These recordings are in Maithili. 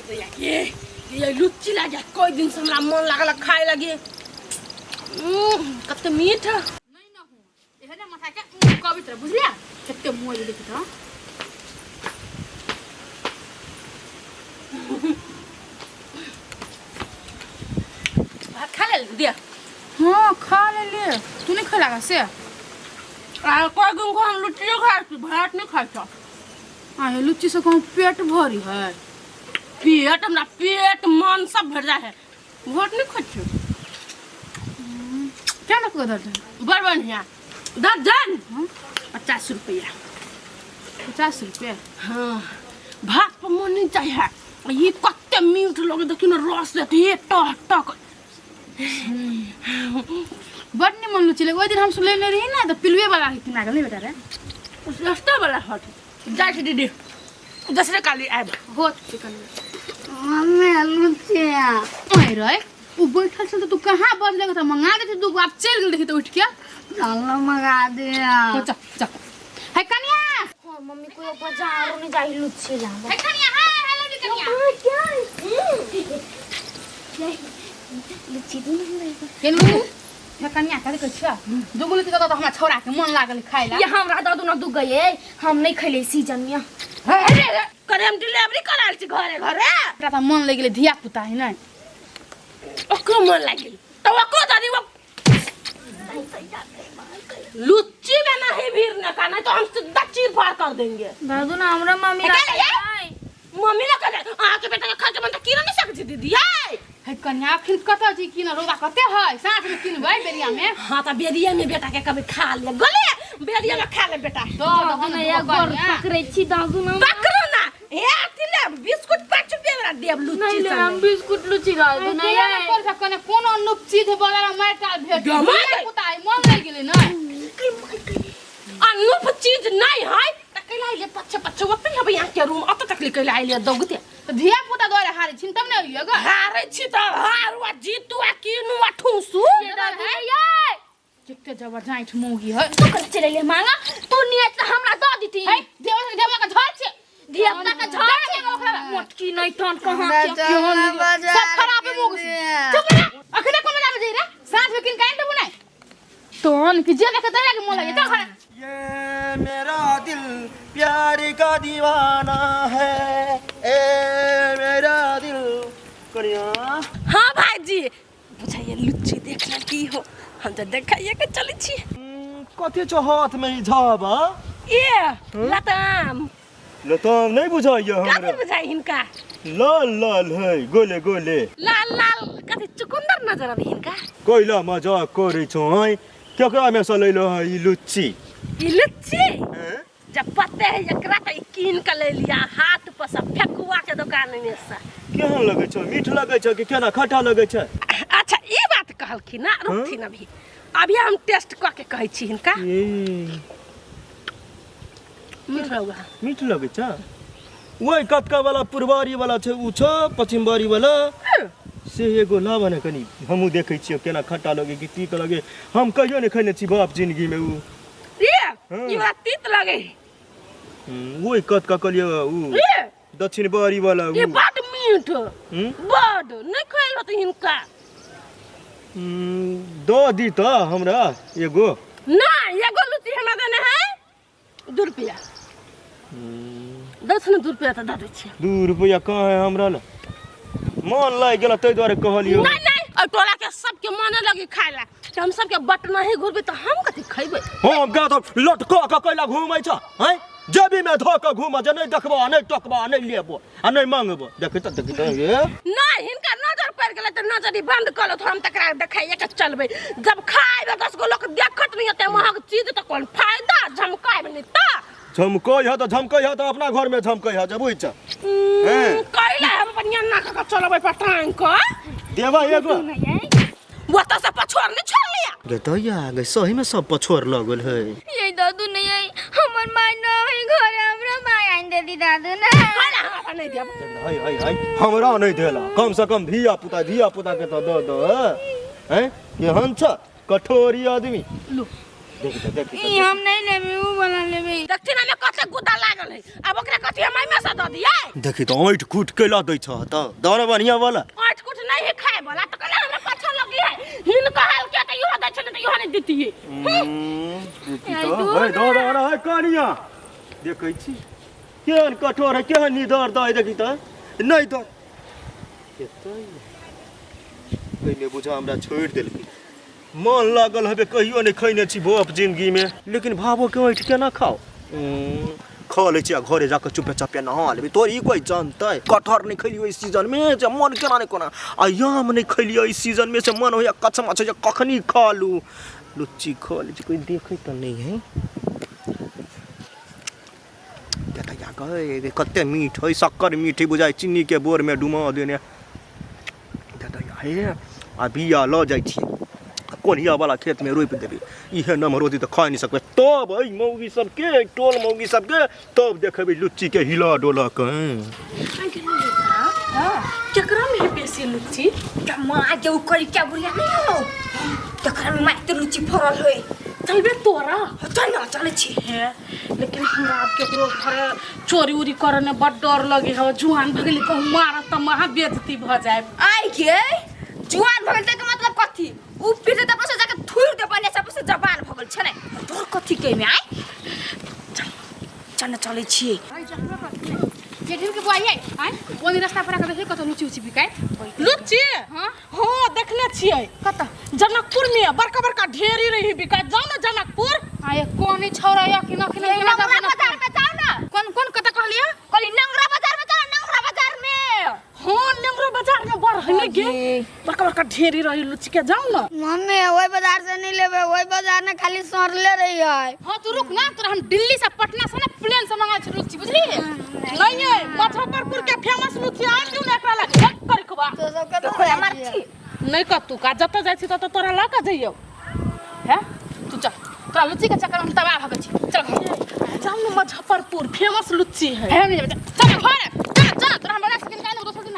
दैया के ये लुच्ची लागे कोई दिन से हमरा मन लागल खाए लगे। कते मीठ। नहीं न हो एहने माथा के कवित रह बुझलिया कते मोज देखत ह। भात खा ले दिया। हां खा ले ले, तू नहीं खेला से? आ कोई दिन को हम लुच्ची खाइ छी, भात नहीं खाइ छ। आ ये लुच्ची से कहूँ पेट भरी है। पेट हमरा पेट मन सब भर जाए है, भात नहीं खाइ छी। क्या ना को दर्जन? बड़ बढ़िया दर्जन 50 रुपया। 50 रुपया? हाँ, भात पर मन नहीं चाहिए है। ये कते मीठ लगे देखियो ना, रस देते ये टक टक। बड़ निमन लुच्ची लगे। ओहि दिन हम सुनले रही ना तो पिलुए वाला है किना गेल नहीं बेटा रे। सस्ता वाला हट जाइ छी दीदी, दसरे काली आयब होत चिकन मम्मी लुच्ची ओए रे उ बैठल छल त तू कहाँ बजले त मंगा दे दू गो, आब चलि गेल देखी त उठ के। चलो मंगा दे। हो चल चल हे कनिया। हां मम्मी कोई बाजार नहीं जाई लुच्ची लाबो। हे कनिया, हाय हेलो दी कनिया। लुच्ची दू ना हमरा। केनु हे कनिया कथि कहै छियै? दू गो लुच्ची दऽ दऽ हमरा छौड़ा के मन लागल खाइ ला। ये हमरा दऽ दू ना दू गए, हम नहीं खैले सीजन में। हे रे रे, करे हम डिलीवरी करायल छी घरे घरे। ओकरा त मन लागि गेलै धिया पुता है नै। ओकरो मन लागि गेल त ओकरो दादी वो लुच्ची में नहीं भीड़ ना का, नहीं तो हम सीधा चीर फाड़ कर देंगे। दादू ना हमरा मम्मी ए, का ले? मम्मी ना करे अहाँ के बेटा के खा के मन त कीना नहीं सकै छी दीदी आय। हे कन्या अखन कतऽ छी किन रौदा कते है, साँझ में किनबै बेरिया में। हाँ त बेरिया में बेटा के कभी खा ले गले, बेरिया में खा ले बेटा। दऽ दहन ना या दू गो गोर कन्या। पकड़ै छी दादू ना। पकड़ो ना हे अथी ले बिस्कुट 5 रुपया वाला देब लुच्ची नहीं ले संगे। हम बिस्कुट लुच्ची डाल दू ना। बेरिया में पड़ कने कोनो अनुप चीज बाजार में मारि टाल भेट गमा धिया गई। पुता है मन लागि गेलै नै। अनुप चीज नहीं है त कैला आइले पच्छे पच्छे ओतै हबै यहाँ के रूम अत तक ले कैला आइले दौगते। त धिया पुता द्वारा हारे छिन तब ने अइलियै ग। हारे छी त हारू आ जीतू आ कीनू आ ठूसू। कते जबरदस्त मौगी है। तू कने चलि अइले मांगा, तू नियत से हमरा दऽ दिती। है देवा देवा के झड़ छै। धिया पुता के झड़ छै। मोटकी नहीं तहन कहाँ के। सब खराब है मौगी। चुप रह, अखने कोन बजा बजे रे, साँझ में किन काइन देबो नै तहन कि जे देखे तहिया के मन लागे चल घरे। ये मेरा दिल प्यार का दीवाना है, ए मेरा दिल कनिया। हाँ भाईजी बुझाइए लुच्ची देख ले की हो, हम तो देखाइए के चलै छी। कथी छौ हाथ में ई झाबा? ए लताम। लताम नहीं बुझाइए हमरा। कथी बुझाइ हिनका? लाल लाल है गोले गोले। लाल लाल कथी चुकुंदर नजर अबै हिनका? कैला मजाक करै छौ हैं, केकरा में से लैलो है ई लुच्ची? ई लुच्ची जब पते है एकरा त ई कीन के ले लिया हाथ पर से फेकुआ के दुकान में से। केहन लगै छौ, मीठ लगै छौ कि केना खट्टा लगै छै? अच्छा ई बात कहलखिन ना, रुकथिन अभी अभी हम टेस्ट कऽ के कहै छी हिनका। ए मीठ लगै। मीठ लगै छै? ओहि कतका वाला पुरबारी वाला छै उ छौ पश्चिमबारी वाला से एगो लाब ने कनी, हमहूँ देखै छियै केना खट्टा लगे कि तीत लगे। हम कहियो नहि खैने छी बाप जिंदगी में उ। ए हाँ। ई वाला तीत लगे। ओहि कतका कहलियै उ ए दक्षिण बारी वाला उ। ई बड मीठ। बड नहि खायल होतै हिनका। दऽ दी तऽ हमरा एगो। ना एगो लुच्ची हमरा देने है 2 रुपया। दस ने 2 रुपया तऽ दऽ दै छियै। 2 रुपया कहाँ है हमरा लग? मन लागि गेल ताहि दुआरे कहलियौ। नहीं नहीं, और टोला के सबके मने लगी खाए ला, तऽ हम सबके बटना ही घुरबै तऽ हम कथी खैबै? हम गा तऽ लटका कऽ कैला घूमै छ हैं, जेबी में धऽ कऽ घूम जे नहि देखबो आ नहि टकबो आ नहि लेबो आ नहि मांगबो। देखै तऽ देखै तऽ ये। नहीं हिनका नजर पड़ि गेलै तऽ नजर ई बंद कऽ लेत, हम तकरा देखाइए के चलबै। जब खाइबै 10 गो लोक देखत नहि एते महग चीज तऽ कोन फायदा, झमकाइब नहि तऽ। झमकै है तऽ झमकै है तऽ अपना घर में झमकै है जे बुझि छ। कैला हम अपन अन्ना कऽ के चलबै पर टांग कऽ। देबा एगो। ओतऽ से पछोर नहि छोड़ लिया। गे दैया गे सही में सब पछोर लगल है। ये दादू नहीं आई, हमर माय न है घरे, हमरा माय आइन दे दी दादू ना। कैला हम अपन नहीं देब। हाय हाय हाय हमरा नहीं देला, कम से कम धिया पुता धिया पुता के तो दऽ दऽ हैं। केहन छ कठोरी आदमी। लो। देखी तऽ देखी ई हम नहीं लेबे ऊ वाला लेबे। देखथिन हमे कते गुदा लागल है, आब ओकरा कथी हम एहिमे से दऽ दियै? देखी तऽ ऐंठ कूट केला दै छह तऽ दऽ ने बढ़िआँ वाला। आँठ कुठ नहीं है खाए वाला तो कहले हमरा पाछा लगी है, हिनका हाल के तऽ इहो दै छै, नहीं तऽ इहो नहीं दितियै। देखी तऽ हे दऽ दऽ दऽ हे कनिया, देखै छी केहन कठोर है, केहन निदर दै, देखी तऽ नहि दऽ एहिमे बुझा हमरा छोड़ि देलकै। मन लागल हेबे, कहियो नहि खैने छी बाप जिंदगीमे, लेकिन भावोके ऐंठ केना खाउ? खा लै छी आ घरे जाकऽ चुपे चापे नहा लेबै। तोर ई कोइ जानतै? कटहर नहि खैलियै एहि सीजनमे जे मन केना नहि कोना, आ आम नहि खैलियै एहि सीजनमे से मन होइए कचमच होइए कखनी खा लू। लुच्ची खा लै छी, कोइ देखै तऽ नहि है। कते कते मीठ है, शक्कर मीठ है बुझाइ, चीनीके बोरमे डुमा देने हे। आ बिया लऽ जाइ छी, कोन्हिया वाला खेतमे रोपि देबै, इहे नमहर होतै तऽ खा नहि सकबै। तब एहि मौगी सबके, एहि टोल मौगी सबके तब देखेबै लुच्चीके हिला डोला के। केकरा में है बेसी लुच्ची? माँ के ऊ करी क्या बुढ़िया नहीं हो, तकरा में माइक लुच्ची फरल होय। चलबे तोरा? चल ना, चलै छी। है, लेकिन हमरा आब केकरो घरे चोरी उरी करे में बड़ डर लगे है। जुआन भगली, कहूँ मारत तऽ महा बेइज्जती भऽ जाए। आइ के जुआन भगल के मतलब कथी? ऊ फिर से तपस जाके थुर दे पहिले सबसे जवान भगल छले, डर कथी के में? आइ चल चल ना, चलै छी। जेठिन के बुआ आइ आइ ओनी रास्ता पर आके देखियो कतौ लुची उची बिकाइत। लुच्ची? हाँ। हाँ, देखले छियै। कतऽ? जनकपुर में बड़का बड़का ढेरी रही बिकाइत। जाओ ना जनकपुर। आये कोनी छौरा या कि न कि न नंगरा बाजार में जाओ ना। कौन कौन कतऽ कहलियै? कहली नंगरा बाजार में जाओ, नंगरा बाजार में। हाँ, नेंगरो बाजार में बड़ है ने गे, बड़का बड़का ढेरी रही लुच्ची के। जाओ ना। मम्मी, ओहि बाजार से नहीं लेबे, ओहि बाजार में खाली सड़ले रही है। हाँ, तू रुक ना, तोरा हम दिल्ली से पटना से ना प्लेन से मंगाइ छी लुच्ची, बुझली? नहीं है, मुजफ्फरपुर के फेमस लुच्ची आन दिउ ना एकरा लग झट कर खबा। तो सबके तो मार छी। नहीं कतू का, जतऽ जाइ छी ततऽ तोरा लऽ कऽ जइयौ। हैं, तू चल, तोरा लुच्ची के चक्कर में हम तबाह भऽ गेल छी। चल घर। जाओ ना, मुजफ्फरपुर फेमस लुच्ची है। हे, हम नहीं जेबै, चल घर, चल चल। तोरा हम बाजार से किन के आनब दोसर दिन।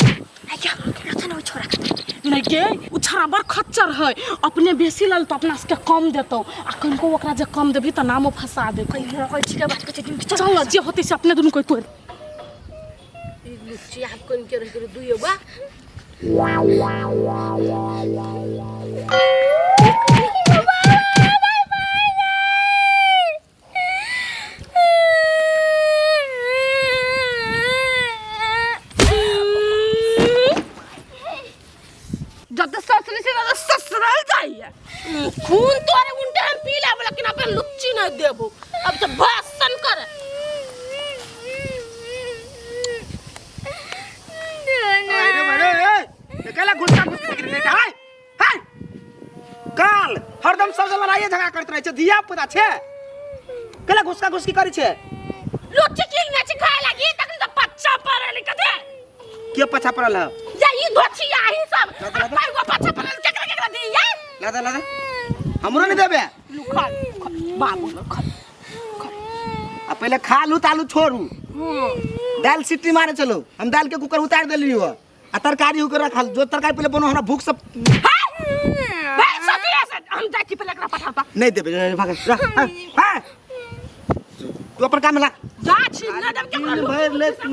आइ क्या रखन ओइ छोरा के। नहीं गे, उ छड़ा बड़ खच्चर है, अपने बेसी लल तो अपना सबके कम देतौ, आ कनिको ओकरा जे कम देबही तऽ नामो फंसा देतौ। कहीं कहै छी के बात कहै छी। चल ना, जे होतै से अपने दुनू कोइ तोड़। लुच्ची आब कोन के रह गेल दुइयो बा। जब तक ससुर से ज्यादा ससुराल जाइए, खून तोरे उल्टे हम पी लेब, लेकिन अपन लुच्ची नहीं देबो। अब तो भाषण कर। अरे बड़े ए केला घुसका घुसकी गिरने का हाय हाय काल हरदम सबसे लड़ाई झगड़ा करत रहे छे, धिया पुता छे, केला घुसका घुसकी करै छे? लुच्ची की नहीं खाए लगी तखन तो बच्चा पर लिख दे। के पछा पड़ल है? या ई धोछी आही सब आ पाई गो पछा पड़ल, केकरा केकरा दी या? लादा लादा, हमरो नहीं देबे। लू खा खा, बाबू लो खा। आ पहले खा लू तालू छोड़ू। दाल सीटी मारे चलो, हम दाल के कुकर उतार देली हो आ तरकारी होकर रखल जो तरकारी पहले बनो, हमरा भूख सब भाई सतिया से हम जाइ छी, पहिले एकरा पठाता। नहीं देबे, भाग रख। हां, तू अपन काम में ला। जा छी ना देब केकरा। दिन भरि ले लुच्ची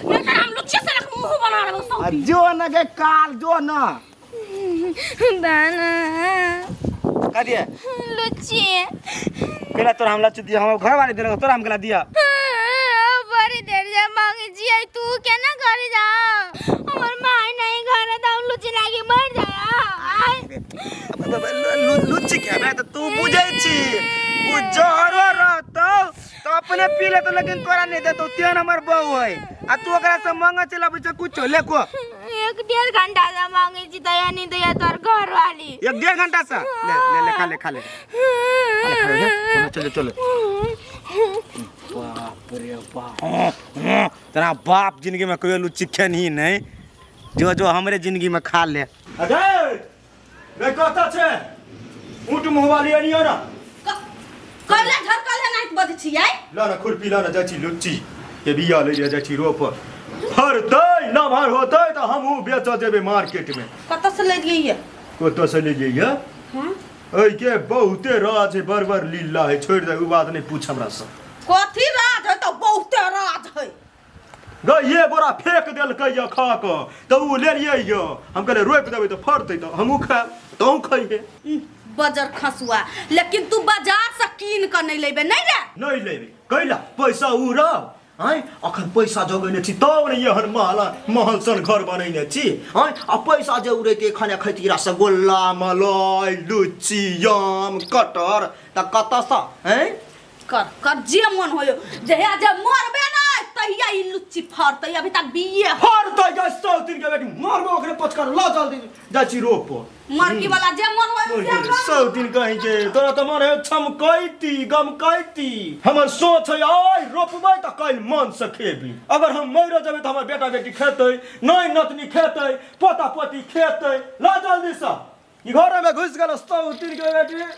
नहीं त हम लुच्ची से रख मुंह बना रहल आ सौती। जो न गे काल जो न। दाना। का दिया? लुच्ची। केला तोरा हम लच्ची दिया? हम घर वाले देलक तोरा, हम केला दिया? बड़ी देर से मांगे छी, तू केना करे जा? हमर माय नहीं घर है त हम लुच्ची लागी मर जाय। लुच्ची के बे त तू बुझै छी, उ जहरो रहतौ त अपने पी लेतौ लेकिन तोरा नहीं देतौ, तेहन हमर बहू है। आ तू ओकरा से मांगे चल अबै छै कुछो ले को। एक डेढ़ घंटा से मांगे छी, दया नहीं दया तोर घर वाली। एक डेढ़ घंटा से ले ले ले, खा ले खा ले खा ले खा ले, चलो चलो। बाप रे बाप, हाँ, तेरा बाप जिंदगी में कहियो लुच्ची खेनही नहीं जो जो हमरे जिंदगी में खा ले। अरे रे, कतऽ छै ऊँट मुँह वाली? अनियो ना। कले घर कले नहीं बज छियै। ला ना खुरपी ला ना, जाइ छी लुच्ची के बिया ले जाइ छी रोप, फरतै नमहर होतै तऽ हमहूँ बेचऽ जेबै मार्केट में। कतऽ से ले लियै? कतऽ से ले जइयै? एहिके बहुते राज है, बड़ बड़ लीला है, छोड़ि दे, उ बात नहि पूछ हमरा से। कथी राज है? तऽ बहुते राज है। गै ये बोरा फेंक देलकै यऽ खा कऽ, तऽ उ लेलियै यऽ, हम कहलियै रोपि देबै तऽ फड़तै तऽ हमहूँ खायब, तहूँ खइहे। बजर खसुआ, लेकिन तू बाजार से कीन कऽ नहि लेबे नहि रे? नहि लेबै कैला? पैसा उड़ाउ आँय, अखन पैसा जोगेने छी तब ने एहन महल महल सन घर बनेने छी आँय। आ पैसा जे उड़ैते खाना खैती रसगुल्ला मलाई लुच्ची आम कटहर तऽ कतऽसँ आँय? कर कर जे मन होयो, जहिया जे मरबे ना तहिया ई लुच्ची फड़तै, अभी तक बिये फड़तै। गै सौ दिन के बेटी, मरबो ओकरे पचकर। ल जल्दी जाइ छी रोप। मरकी वाला जे मन होयो से कर। 100 दिन कहीं के तोरा तऽ मन है छमकैती गमकैती, हमर सोच है आइ रोपबै तऽ काल्हि मन से खेबी। अगर हम मरि जेबै तऽ हमर बेटा बेटी खेतै नहि, नतनी खेतै, पोता पोती खेतै। ल जल्दी से, ई घरमे घुसि गेल 100 दिन के बेटी।